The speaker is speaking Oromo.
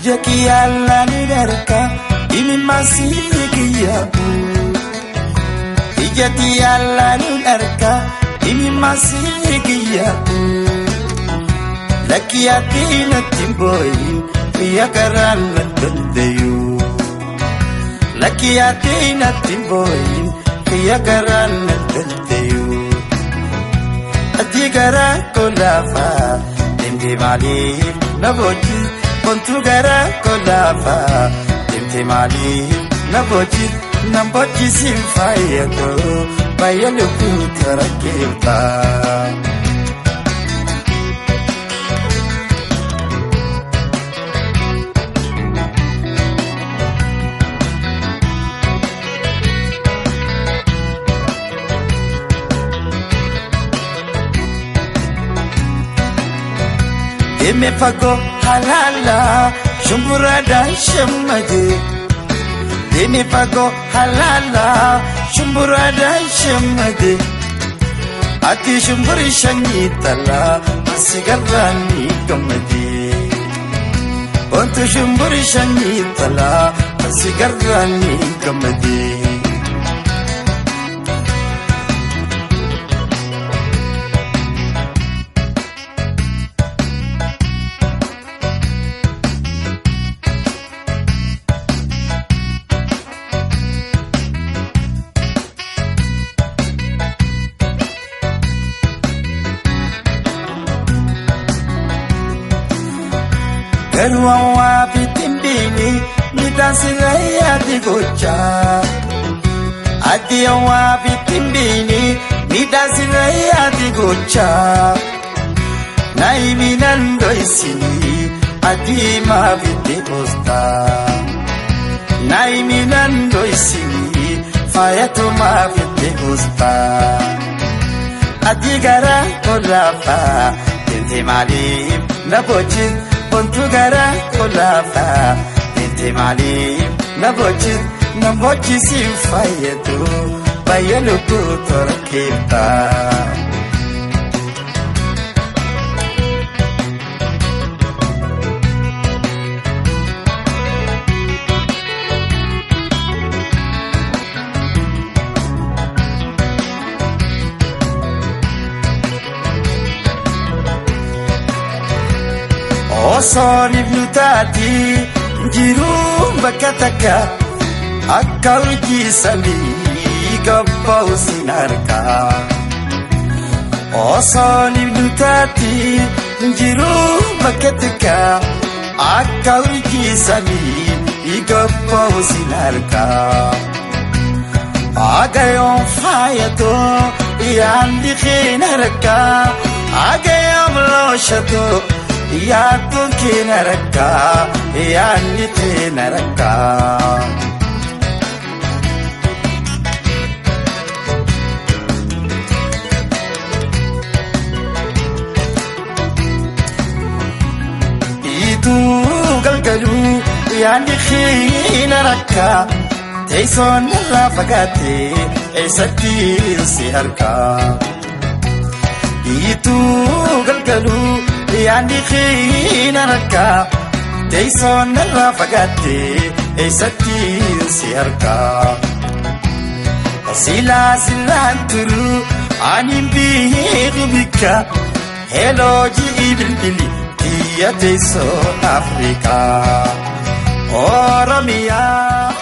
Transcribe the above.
Ija kiyyaallaan harka imimmaan kiyyaatu. Ija kiyyaallaan harka imimmaan kiyyaatu. Lakki ati natti hin boo'in biyya karaan na danda'u. Lakki ati natti hin boo'in biyya karaan na danda'u. Ati garaa kolaafaa deemtee maaliif na boojjii? Bontu garaa kolaafaa deemtee maaliif na boojjii? Na boojjisiin fayyadu baay'ee lubbuu tarakkeeftaa. Deeme fagoo halala shumburaadhaan shammade. Deeme fagoo halala shumburaadhaan shammade. Ati shumburi shanyii talaa asigarraan ni gammade. Wanti shumburi shanyii talaa asigarraan ni gammade. Garuu hawaa fi timbiini midhaan siree gochaa. Ati hawaa fi timbiini midhaan siree gochaa. Naayimi nandoo isinii ati maafitti poostaa. Naayimi nandoo isinii faayatu maafitti poostaa. Ati garaa kolaafaa deemtee maaliif na boojjii? Bontu garaa kolaafaa deemtee maaliif na boojjii? Na boojjisiin fayyadu baay'ee lubbuu toora keeftaa. Osoon ibnu taati jiruun bakka takka akka urjii samii gabba'u sin harka. Osoon ibnu taati jiruun bakka takka akka urjii samii gabba'u sin harka. Agayoon faayatoo yaadni keen harka agayoon looshatoo. Yaadduun keenya rakkaa yaadni keenya rakkaa. Ituu galgaluu yaadni keenya rakkaa teessoon irraa fagaatee eessatti si harkaa. Ituu galgaluu. Yaadni keenya rakkaa teessoon irraa fagaattee eessatti si harkaa. Silaa silaan turu ani beeku bikka heloo ji'i bilbili biyya teessoo Afrikaa. Oromiyaa.